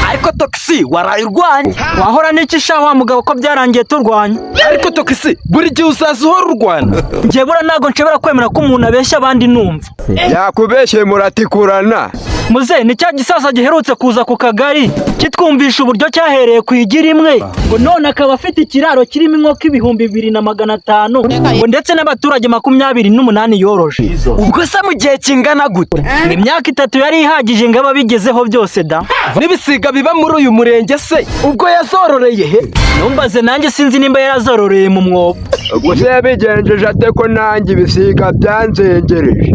Ariko Tokisi, waraye urwanya. Wahora n'iki sha wa mugabo, ko byarangiye turwanya? Ariko Tokisi, buri gihe uzaza uhora urwana. Njye buriya ntabwo nshobora kwemera ko umuntu abeshya abandi numva. Yakubeshye, muratikurana. Muze, ni cya gisaza giherutse kuza ku kagari kitwumvisha uburyo cyahereye ku igi rimwe, ngo none akaba afite ikiraro kirimo inkoko 2500, ngo ndetse n'abaturage 28 yoroje. Ubwo se mu gihe kingana gute? Imyaka 3 yari ihagije ngo abe abigezeho byose da. N'ibisiga biba muri uyu murenge se, ubwo yazororeye he? Numbaze nanjye, sinzi nimba yarazororeye mu mwobo. Ubwo se yabigenjeje ate, ko nanjye ibisiga byanzengereje?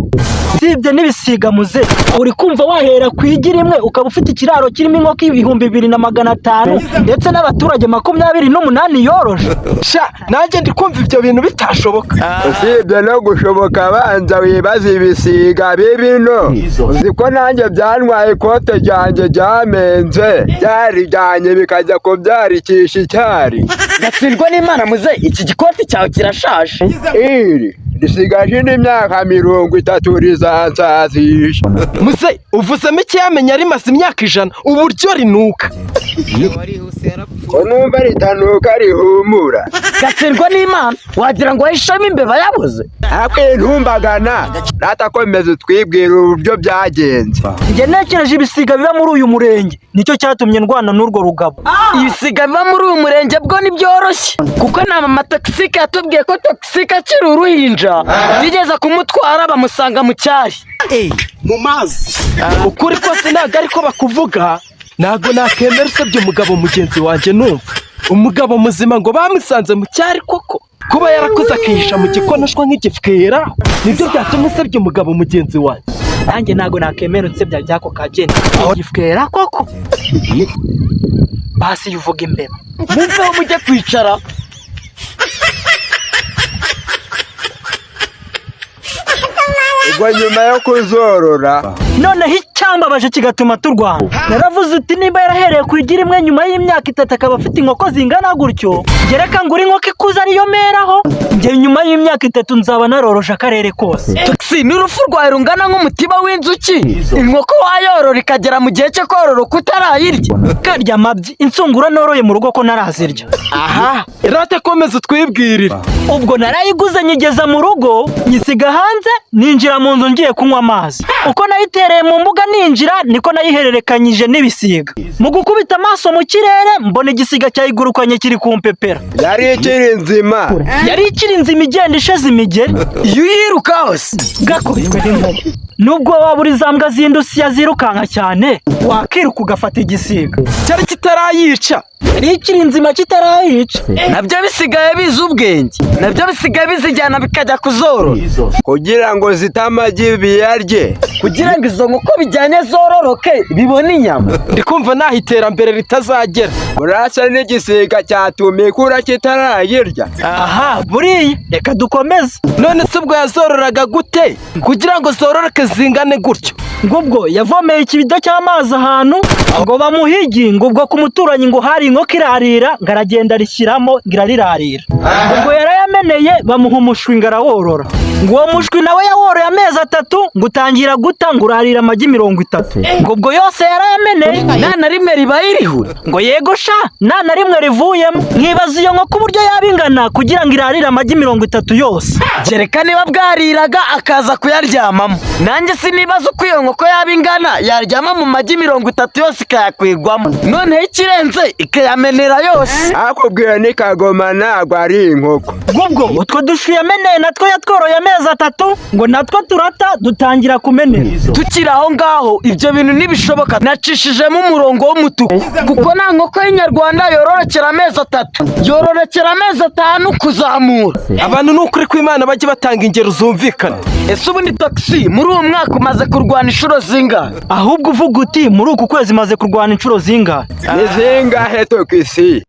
Usibye n'ibisiga muze, uri kumva wahera ku igi rimwe ukaba ufite ikiraro kirimo inkoko 2500 ndetse n'abaturage 28 yoroje? Sha, nanjye ndi kumva ibyo bintu bitashoboka. Usibye no gushoboka, banza wibaze ibisiga bibino. Uzi ko nanjye byantwaye ikote ryanjye ryamenze, byarijyanye bikajya kubyarikisha icyari? Gatsindwa n'Imana muze, iki gikoti cyawe kirashaje. Iri risigaje indi myaka 30 rizansazisha. Muze, uvuzemo ikiyamenya rimaze imyaka 100, uburyo rinuka. Ko numva ritanuka, rihumura? Gatsindwa n'Imana, wagira ngo wahishamo imbeba yabuze. Ariko ntumbagana ratakomeza utwibwira uburyo byagenze. Njye ntekereje ibisiga biba muri uyu murenge, nicyo cyatumye ndwana n'urwo rugabo. Ibisiga biba muri uyu murenge bwo ntibyoroshye, kuko na mama Togisike yatubwiye ko Togisike akiri uruhinja bigeze kumutwara bamusanga mu cyari. Ukuri kose ntabwo ariko bakuvuga. Ntabwo nakemera usebye umugabo mugenzi wanjye. Numva umugabo muzima ngo bamusanze mu cyari koko, kuba yarakuze akihisha mu gikonoshwa nk'igifwera, nibyo byatuma usebye umugabo mugenzi wanjye? Nanjye ntabwo nakemera unsebya by'ako kageni. Igifwera koko? Basi iyo uvuga imbeba. Mumveho mujye kwicara. Ubwo nyuma yo kuzorora? Noneho icyambabaje kigatuma turwana, naravuze uti nimba yarahereye ku igi rimwe, nyuma y'imyaka 3 akaba afite inkoko zingana gutyo, gereka ngo uri inkoko ikuze ariyo meraho, njye nyuma y'imyaka 3 nzaba naroroje akarere kose. Togisi, n'urufu rwawe rungana nk'umutiba w'inzuki, inkoko wayorora ikagera mu gihe cyo kororoka utarayirya? Karya amabyi, insungura noroye mu rugo ko narazirya? Aha rate, komeza utwibwirire. Ubwo narayiguze, nyigeza mu rugo, nyisiga hanze, ninjira mu nzu ngiye kunywa amazi. Uko nayitereye mu mbuga ninjira, niko nayihererekanyije n'ibisiga. Mu gukubita amaso mu kirere, mbona igisiga cyayigurukanye kiri kumpepera. Yari ikiri nzima? Yari ikiri nzima, igenda isheze imigeri. Iyo uyiruka hose? Gakubitwe n'inkuba! Nubwo waba uri za mbwa z'indusiya zirukanka cyane, wakiruka ugafata igisiga? Cyari kitarayica? Yari ikiri nzima, kitarayica. Nabyo bisigaye bizi ubwenge, nabyo bisigaye bizijyana bikajya kuzorora. Kugira ngo zite amagi biyarye? Kugira ngo izo nkoko bijyanye zororoke bibone inyama. Ndi kumva naho iterambere ritazagera. Urasa n'igisiga cyatuma ikura kitarayirya. Aha buriya reka dukomeze. None se ubwo yazororaga gute kugira ngo zororoke zingane gutyo? Ngo ubwo yavomeye ikibido cy'amazi ahantu ngo bamuhigi, ngo ubwo ku muturanyi ngo hari inkoko irarira, ngo aragenda arishyiramo, ngo irarirarira. Ubwo yarayameneye, bamuha umushwi ngo araworora. Ngo uwo mushwi nawe yaworoye amezi 3, ngo utangira guta, ngo urarira amagi 30, ngo ubwo yose yarayameneye. Nta na rimwe riba rihura? Ngo yego sha, nta na rimwe rivuyemo. Nkibaza iyo nkoko uburyo yaba ingana kugira ngo irarire amagi 30 yose. Kereka niba bwariraga akaza kuyaryamamo. Nanjye sinibaza uko iyo nkoko yaba ingana yaryama mu magi 30 yose ikayakwirwamo, noneho ikirenze ikayamenera yose. Akubwiye ni kagoma, ntabwo ari inkoko. Ubwo utwo dushwi yameneye natwo yatworoye amezi 3, ngo natwo turata dutangira kumenera. Tukiri aho ngaho, ibyo bintu ntibishoboka, nacishijemo umurongo w'umutuku, kuko nta nkoko y'inyarwanda yororokera amezi 3, yororokera amezi 5 kuzamura. Abantu, ni ukuri kw'Imana, bajye batanga ingero zumvikana. Ese ubundi Togisi, muri uwo mwaka umaze kurwana inshuro zingahe? Ahubwo uvuga uti muri uku kwezi maze kurwana inshuro zingahe? Ni zingahe, Tokisi?